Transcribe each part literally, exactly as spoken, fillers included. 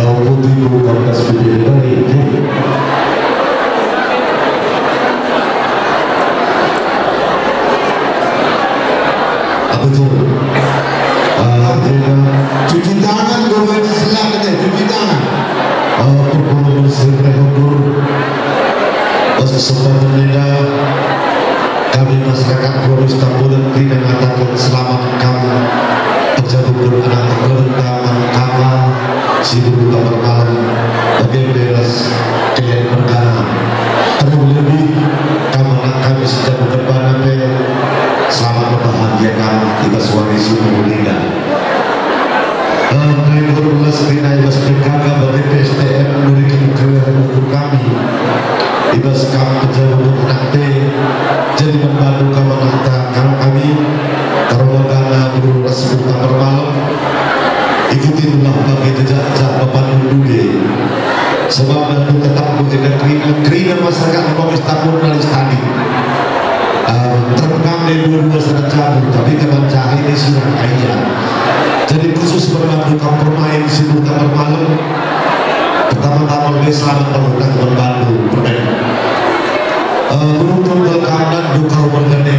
Putih bukan das putih dari. Apa tu? Ah, dia cuci tangan, kau main silakan deh, cuci tangan. Ah, perpuluhan segera ukur. Pas kesempatan enda, kami masyarakat Polres Tambolan kerina ngataken selamat kami pejabuken anak kekelentangan kami si berbuka bermalam bage pe ras kelian mergana. Terlebih-lebih kam anak kami si jabuken bana pe selamat berbahagia kam i bas wari si mehuli enda. Eh, Menggur belas kerina i bas P K K bage pe S T M nuriken kerina ukur kami. I bas kam pejabu anak pe, jadi man bandu kam anakta karo kami, karo mergana beru ras uta bermalam. Ikutinlah bagi jejak-jejak bapandu ndube. Sebab bandu tetap enggo enda kerina, kerina masyarakat Polres Tambun ras tadi. Eh, terpengang dua-dua sada jabu, tapi kaban jahe ini sirang aia. Jadi khusus perbandu kam permain si buta bermalam. Pertama-tama lebih selamat kalau tak membantu permen. Eh, beruntung kalau kam nandu karo mergana.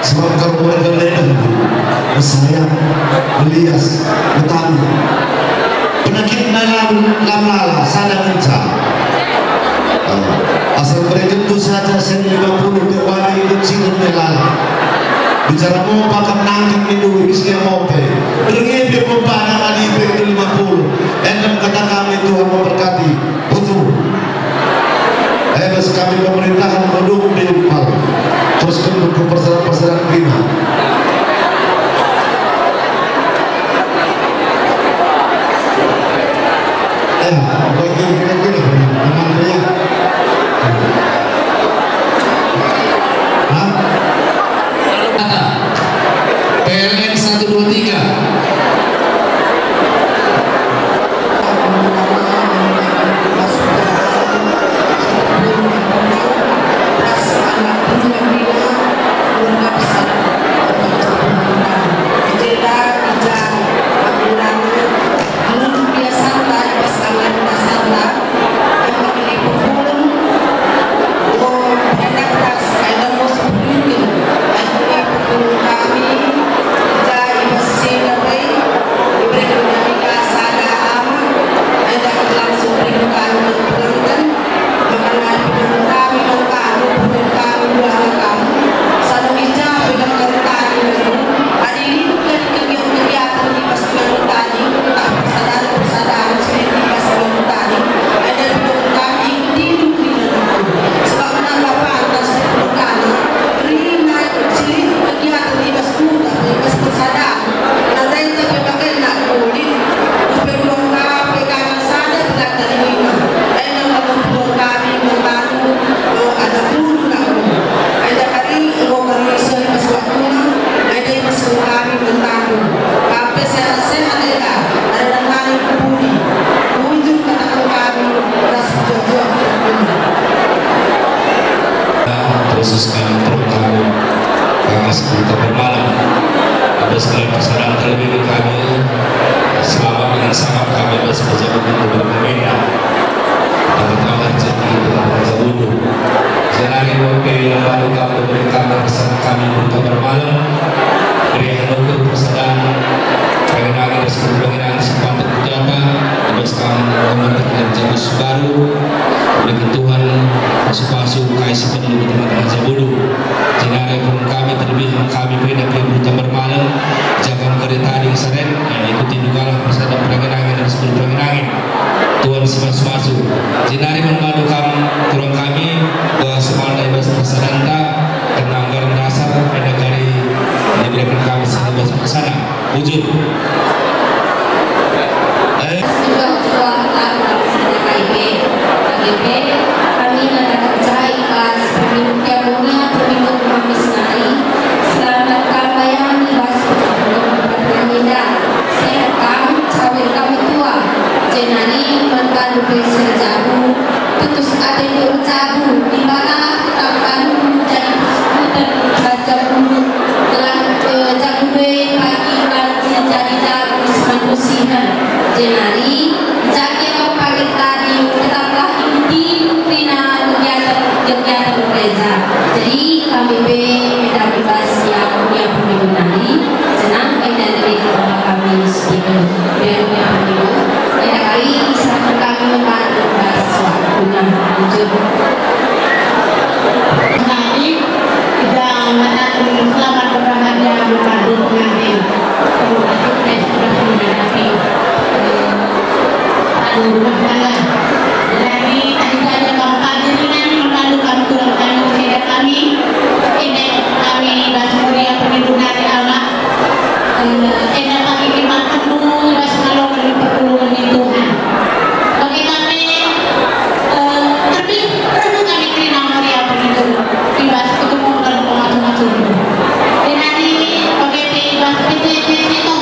Sebab karo mergana itu mesayang, melias, metali. Penakitna lam, lam lala, sada ngenca. Ah, asal berekenku saja sen lima puluh tiap wari ikut sirun nge lala. Bicara mompa kam nangkap nindu, bis nia mompe. Dernge pe mompa nang adi pe lima puluh. Endem kata kami, Tuhan memberkati. Betul. Eh, bas kami pemerintahan mendukung di Upal. Terus mendukung persoalan-persoalan prima. Eh, bagi kira-kira, teman saya. Hah? Kata, P L N satu dua tiga. Khusus kami terutama Bagas Kota Bermalam. Ada sekalian pesanan terlebih kami selamat dengan sangat kami bas pejabat gubernur pemerintah. Pertama rezeki kita Raja Bulu. Jangan lupa yang baru kami berikan pesan kami Kota Bermalam. Beri anugerah pesanan. Pengenangan dan seluruh pengenangan sempat terjata. Bas kam komentar kerja baru. Bagi Tuhan pasu-pasu kai si perlu teman-teman Raja Bulu. Jenari pun kami terlebih kami beda ke Kota Bermalam. Jangan kereta di seret. Nah, ikuti juga lah pesanan pengenangan dan seluruh pengenangan. Tuhan si masu-masu. Jenari membantu kam turun kami bahwa semana ibas pesananta kena anggaran dasar enda kari diberikan kami sini bahas pesanan. Bujur. Eh. Sudah sudah lalu kami sini K I P, K G P, kami adalah cai pas pemimpin Jadi, tadi saja kami pagi ini kan mengandung kami tulang kami, sida kami, ini kami bas Muria Pemimpin dari Amak, eh, enda pagi kimat kendu bas ngalongen perpulungen ni Tuhan. Bagi kami, eh, terlebih perlu kami kerina Muria Pemimpin di bas ketumbuhan pemacam-macam. Jadi, bagi pe bas P T P Sektor,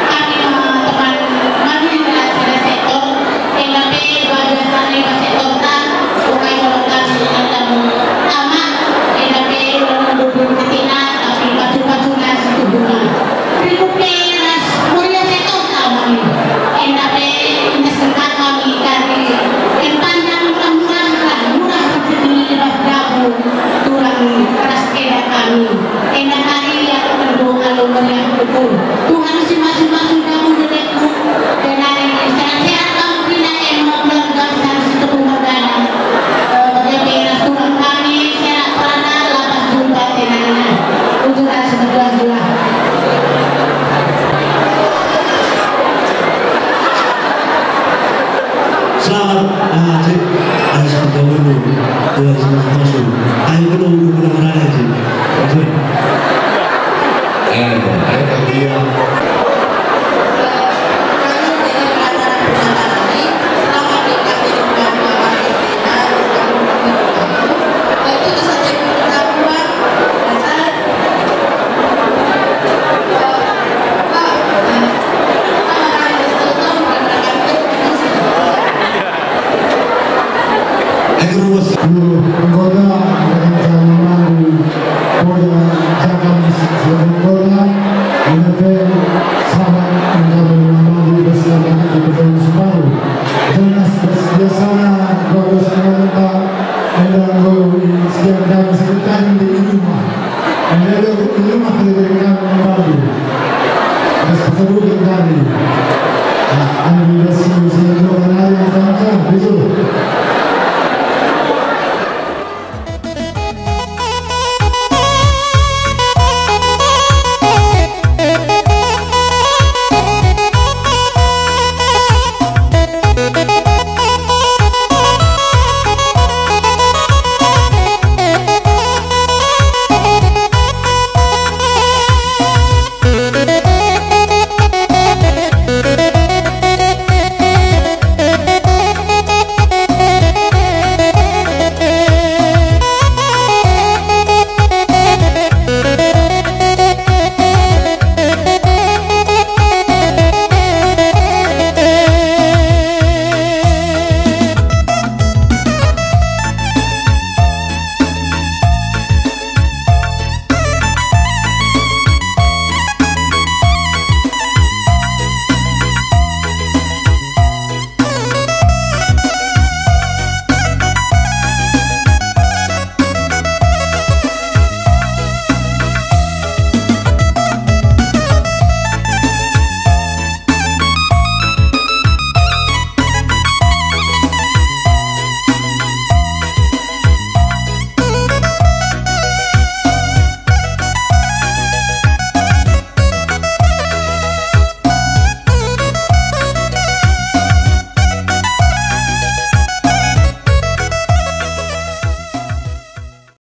kami, eh, teman, kami, eh, sida Sektor, Enda pe bage sane bas sektorta, ukai molokan si Adam Ama, enda pe ulun dudun katina, tapi pacu-pacuna si tuhuna. Rikut pe ras Muria Sektorta kami. Enda pe indas kami dari Empandang murah-murah, murah rezeki bas dabu turang ras enda kami. Enda kari aku tentu alu meriah ukur. Tuhan si masu-masu dabu dedekku. Jenari sehat-sehat kamu pina ema keluarga besar si tepung merdana. Eh, bagi pe ras turang kami, sehat perana, lapas jumpa tenana. Ujuran sebelah-belah. Selamat, ah, cik. Ah, seperti dulu. Tuhan sama masuk. Ayo, belum, belum, belum, belum, cik. Cik. Eh, eh, dia. Guru anggota dengan calon mandu Polda Jatim, anggota, enda pe selamat menjalankan mandu bersama di Perjalanan Separuh. Jelas biasana dua belas anggota, enda enggo sekian kali sekali di rumah. Enda di rumah diberikan mandu. Terus tersebut dari, ah, Andi Resi,